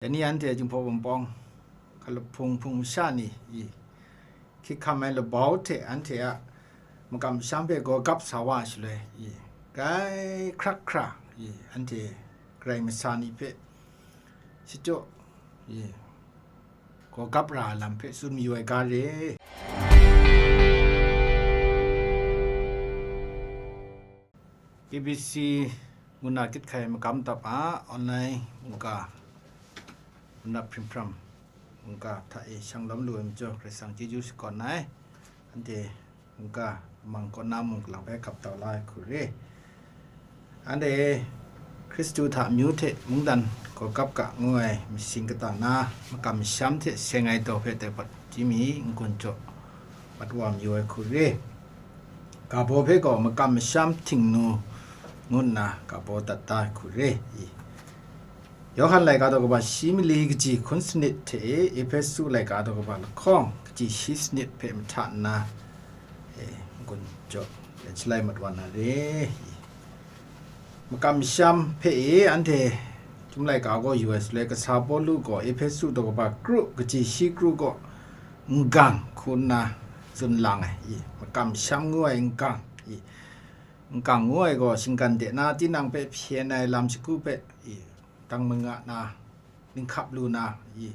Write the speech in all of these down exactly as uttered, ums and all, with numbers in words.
Dai ni anhte Jinghpaw Wunpawng, Hkalahpung hpung masha ni, i, hkik hkam ai labau hte anhte a makam masham hpe gaw gap sa wa ai shaloi, i, grai hkrak hkra, i, anhte Karai Kasang ni hpe shachyaw, i, gaw gap ra ai lam hpe tsun mayu ai ga re. A B C ngu na kyit hkai magam dap a online mungga ngu na hpring hpram mungga hta e shang lawm lu ai majaw, Karai Kasang chyeju shakawn ai. Anhte mungga mang kaw na mung galang hpe gap tau la ai hku re. Anhte Hkristu hta amyu hte mungdan gaw gap ga ngu ai masing kata na makam masham hte seng ai daw hpe dai pat ji mi n-gun jaw mat wa mayu ai hku re. Ga baw hpe gaw makam masham htingnu ngu nna ga baw dat da ai hku re. I, Yawhan laika daw kaba shi mali kaji hkun sanit hte e, Ehpesu laika daw kaba lahkawng kaji shi sanit hpe mahta nna, e, n-gun jaw, e, shalai mat wa na re. I, makam masham hpe e anhte Chyum laika gaw yu ai shaloi, kasa Pawlu gaw Ehpesu daw kaba kru kaji shi kru gaw n-gang hku nna tsun lang ai, i, makam masham ngu ai n-gang, i, n-gang ngu ai gaw shinggan de na tinang hpe hpyen ai lam shagu hpe, i, dang manga na, ninghkap lu na, i,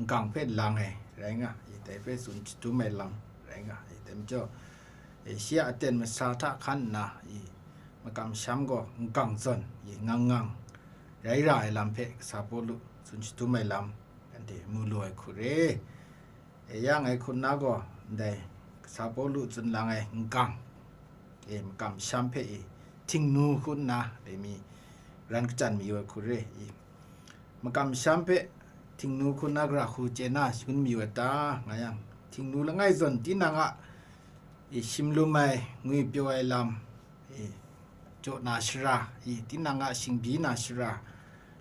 n-gang hpe lang ai rai nga, i, dai hpe tsun shadum ai lam rai nga, i, dai majaw, e, shi a aten masa hta hkan nna, i, makam masham gaw n-gang zawn, i, ngang ngang rai ra ai lam hpe kasa Pawlu tsun shadum ai lam anhte mu lu ai hku re. E, ya ngai hku nna gaw, ndai kasa Pawlu tsun lang ai n-gang, e, makam masham hpe, e, htingnu hku nna dai mi ran kachyan mayu ai hku re. I, makam masham hpe htingnu hku nna gara hku chye na shangun mayu ai ta, nga yang, htingnu langai zawn tinang a, e, shim lum ai, ngwi pyaw ai lam, e, jaw na shara, i, tinang a shingbyi na shara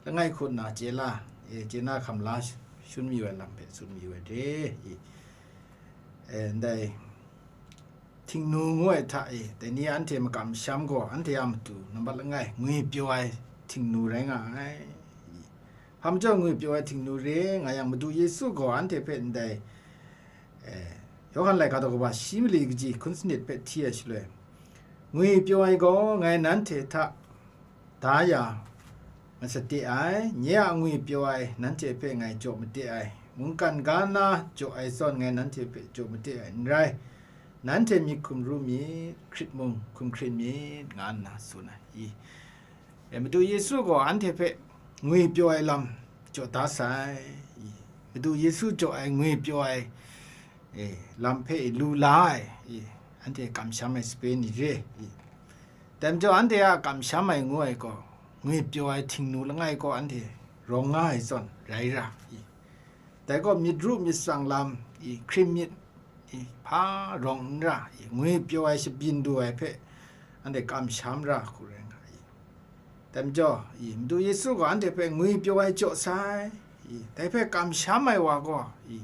langai hku nna chye la, e, chye na hkam la sh-, shun mayu ai lam hpe tsun mayu ai re. I, e, ndai htingnu ngu ai hta e, dai ni anhte makam masham gaw anhte a matu nambat langai ngwi pyaw ai htingnu rai nga ai. I, hpa majaw ngwi pyaw ai htingnu re nga yang, Madu Yesu gaw anhte hpe ndai, e, Yawhan laika daw kaba shi mali kaji hkun sanit hpe hti ai shaloi, ngwi pyaw ai gaw ngai nanhte hta da ya masade ai, nye a ngwi pyaw ai nanhte hpe ngai jaw made ai, mungkan ga na jaw ai zawn ngai nanhte hpe jaw made ai n rai, nanhte myit hkum ru myit, hkrit mung hkum hkrit myit, nga nna tsun ai. I, e, Madu Yesu gaw anhte hpe ngwi pyaw ai lam jaw da sai. I, Madu Yesu jaw ai ngwi pyaw ai, e, lam hpe lu la ai, i, anhte kamsham ai sape ni re. I, dai majaw anhte a kamsham ai ngu ai gaw, ngwi pyaw ai htingnu langai gaw anhte rawng nga ai zawn rai ra. I, dai gaw myit ru myit tsang lam, i, hkrim myit, i, hpa rawng n ra, i, ngwi pyaw ai shabyin du ai hpe anhte kamsham ra hku rai nga, i. Dai majaw, i, Madu Yesu gaw anhte hpe ngwi pyaw ai jaw sai, i, dai hpe kamsham ai wa gaw, i,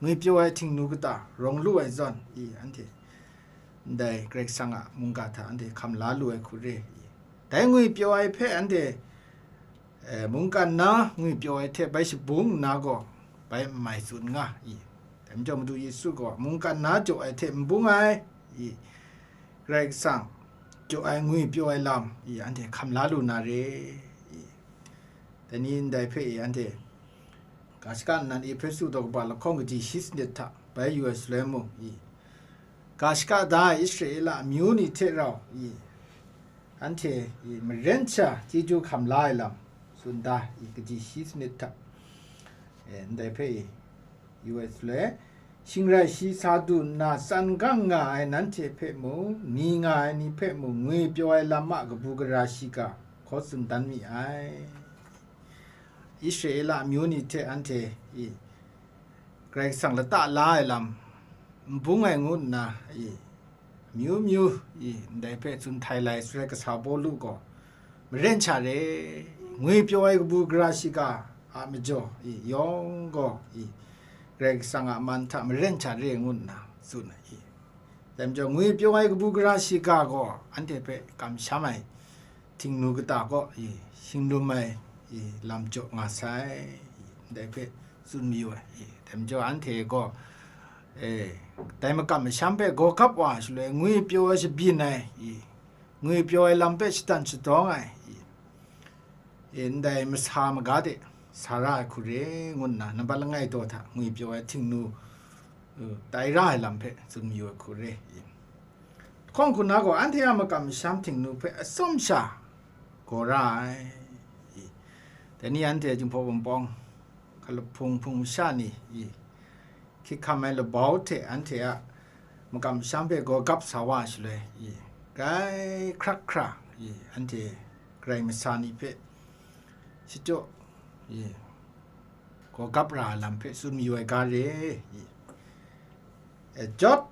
ngwi pyaw ai htingnu kata rawng lu ai zawn, i, anhte ndai Karai Kasang a mungga hta anhte hkam la lu ai hku re, i. Dai ngwi pyaw ai hpe anhte, e, mungkan na ngwi pyaw ai hte bai shabung nna gaw, bai n mai tsun nga, i. Dai majaw Madu Yesu gaw mungkan na jaw ai hte n bung ai, i, Karai Kasang jaw ai ngwi pyaw ai lam, i, anhte hkam la lu na re, i. Dai ni ndai hpe, i, anhte ga shaka nnan Ehpesu daw kaba lahkawng kaji shi sanit hta bai yu ai shaloi mung, i, ga shaka da ai Israela amyu ni hte rau, i, anhte, i, maren sha chyeju hkam la ai lam tsun da, i, kaji shi sanit hta, e, ndai hpe, i, yu ai shaloi, shing rai shi sa du nna tsan gang nga ai nanhte hpe mung, ni nga ai ni hpe mung, ngwi pyaw ai lam a kabu gara shiga hkaw tsun dan mi ai. Israela amyu ni hte anhte, i, Karai Kasang lata la ai lam n bung ai ngu nna, i, amyu myu, i, ndai hpe tsun htai lai shaloi, kasa Pawlu gaw, maren sha re, ngwi pyaw ai kabu gara shiga a majaw, i, yawng gaw, i, Karai Kasang a man hta maren sha re ngu nna tsun ai, i. Dai majaw, ngwi pyaw ai kabu gara shiga gaw anhte hpe kamsham ai htingnu kata kaw, i, shinglum ai, i, lam jaw nga sai. ndai hpe tsun mayu ai. I, dai majaw anhte gaw, e, dai makam masham hpe gaw gap wa shaloi, ngwi pyaw ai shabyin ai, i, ngwi pyaw ai lam hpe shatan shadawng ai, i, e, ndai masa maga de sa ra ai hku re, ngu nna nambat langai daw hta ngwi pyaw ai htingnu, e, tai ra ai lam hpe tsun mayu ai hku re, i. Hkawng hku na gaw, anhte a makam masham htingnu hpe atsawm sha gaw ra ai, i. Dai ni anhte Jinghpaw Wunpawng hkalap hpung hpung masha ni, i, hkyik hkam ai labau hte anhte a makam masham hpe gaw gap sa wa ai shaloi, i, grai hkrak hkra, i, anhte Karai masa ni hpe shachyaw, i, gaw gap ra ai lam hpe tsun mayu ai ga re, i. E, George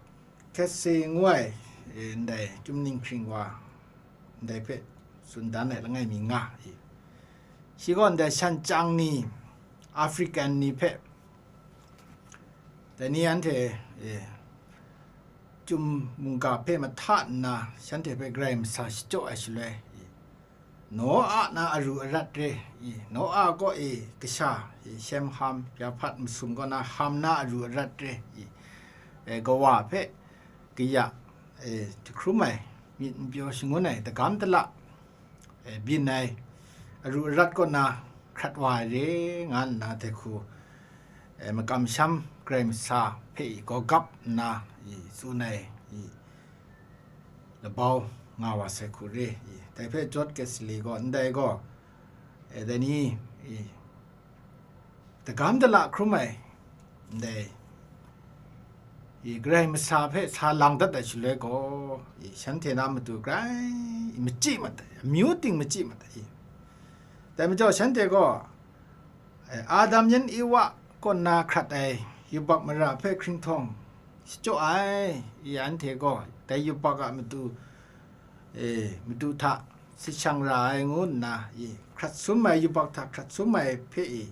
Casey ngu ai, e, ndai chyum ning hkring wa, ndai hpe tsun dan ai langai mi nga, i. Shi gaw ndai shan chyang ni, African ni hpe, dai ni anhte, e, chyum mungga hpe mahta nna, shanhte hpe Karai masa shachyaw ai shaloi, i, Noa na aru arat re, i, Noa kaw e kasha, i, Shem, Ham, Yahpat masum kaw na Ham na aru arat re, i, e, kawa hpe kaya, e, jahkrum ai, myit n pyaw shangun ai, dagam dala, e, byin ai, aru arat kaw na hkrat wa ai re, nga nna dai hku, e, makam masham Karai masa hpe i gaw gap nna, i, tsun ai, i, labau nga wa sai hku re, i. Dai hpe George Casey gaw, ndai gaw, e, dai ni, i, dagam dala hkrum ai, ndai, i, Karai masa hpe sa lang dat ai shaloi gaw, i, shanhte na matu grai machyi mat ai, amyu ting machyi mat ai, i. Dai majaw shanhte gaw, e, Adam yan Ewa kaw na hkrat ai yubak mara hpe hkringhtawng shachyaw ai, i, anhte gaw dai yubak a matu, e, matu hta si shang ra ai ngu nna, i, hkrat sum ai yubak hta hkrat sum ai hpe, i,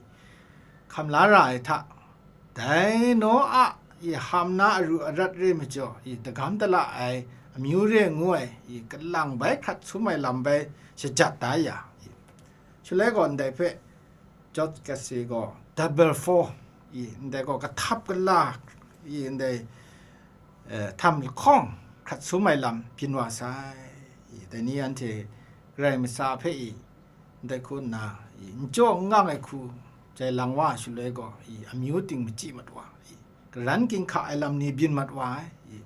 hkam la ra ai hta, dai Noa, i, Ham na aru arat re majaw, i, dagam dala ai amyu re ngu ai, i, kalang bai hkrat sum ai lam bai shajat da ya, i, shaloi gaw ndai hpe George Casey gaw double four, i, ndai gaw kahtap kala, i, ndai, e, htam lahkawng hkrat sum ai lam byin wa sai, i, dai ni anhte Karai masa hpe, i, ndai hku nna, i, n jaw n ngang ai hku jai lang wa shaloi gaw, i, amyu ting machyi mat wa, i, karan ginhka ai lam ni byin mat wa ai, i,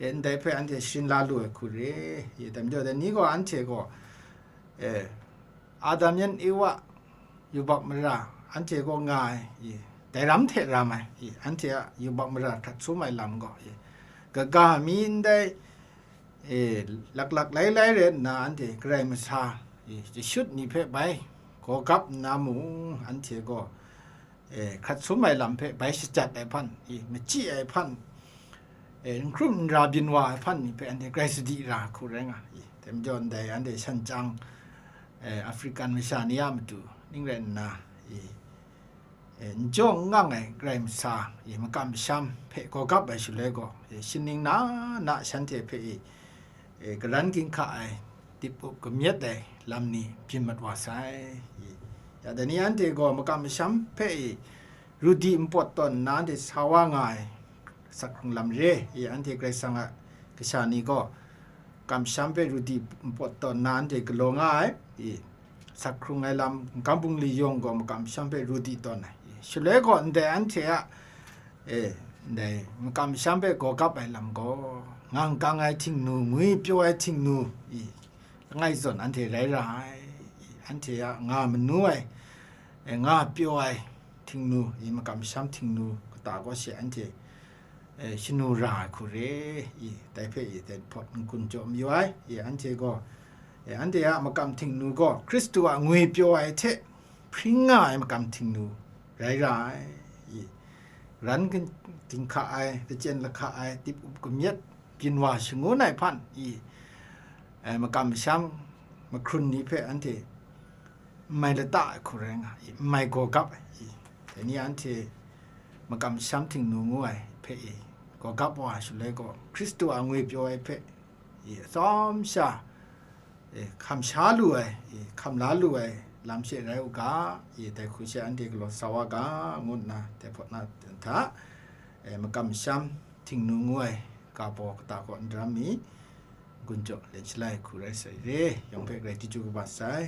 e, ndai hpe anhte sharin la lu ai hku re, i, dai majaw dai ni gaw anhte gaw, e, Adam yan Ewa yubak mara anhte gaw nga ai, i, dai ram hte ram ai, i, anhte a yubak mara hkrat sum ai lam gaw, i, kaga mi ndai, e, laklak lailai rai nna anhte Karai masa, i, jashut ni hpe bai gaw gap nna mung, anhte gaw, e, hkrat sum ai lam hpe bai shajat ai hpan, i, machyi ai hpan, e, n hkrum n ra byin wa ai hpan ni hpe anhte grai sadi ra hku rai nga, i, dai majaw ndai anhte shan chyang, e, African masha ni a matu ning rai nna, i, e, n jaw n ngang ai Karai masa, i, makam masham hpe gaw gap ai shaloi gaw, e, shaning na na shanhte hpe, i, e, karan ginhka ai, dip up kamyet ai lam ni byin mat wa sai, i. Ya dai ni anhte gaw makam masham hpe, i, ru di npawt tawn nna anhte sa wa nga ai asak hkrung lam re, i, anhte Karai Kasang a kasha ni gaw makam masham hpe ru di npawt tawn nna anhte galaw nga ai, i, asak hkrung ai lam, n-, gam bungli yawng gaw makam masham hpe ru di tawn ai, i. Shaloi gaw ndai anhte a, e, ndai makam masham hpe gaw gap ai lam gaw, ngang kang ai htingnu, ngwi pyaw ai htingnu, i, langai zawn anhte rai ra ai, i, anhte a nga manu ai, e, nga pyaw ai htingnu, i, makam masham htingnu kata gaw she anhte, e, shanu ra ai hku re, i, dai hpe, i, dai hpawt n-gun jaw mayu ai, i, anhte gaw, e, anhte a makam htingnu gaw Hkristu a ngwi pyaw ai hte hpring nga ai makam htingnu rai ra ai, i, ran ginhka ai, lachyen lahka ai, dip up kamyet, byin wa shangun ai hpan, i, e, makam masham mahkrun ni hpe anhte n mai lata ai hku rai nga, i, n mai gaw gap ai, i, dai ni anhte makam masham htingnu ngu ai hpe, i, gaw gap wa shaloi gaw, Hkristu a ngwi pyaw ai hpe, i, atsawm sha, e, hkam sha lu ai, i, hkam la lu ai, lam she rai u ga, e, dai hku she anhte galaw sa wa ga, ngu nna dai hpawt na hta, e, makam masham htingnu ngu ai ga baw kata kaw n daram mi, gun jaw len shalai hku rai sai re, yawng hpe grai chyeju kaba sai.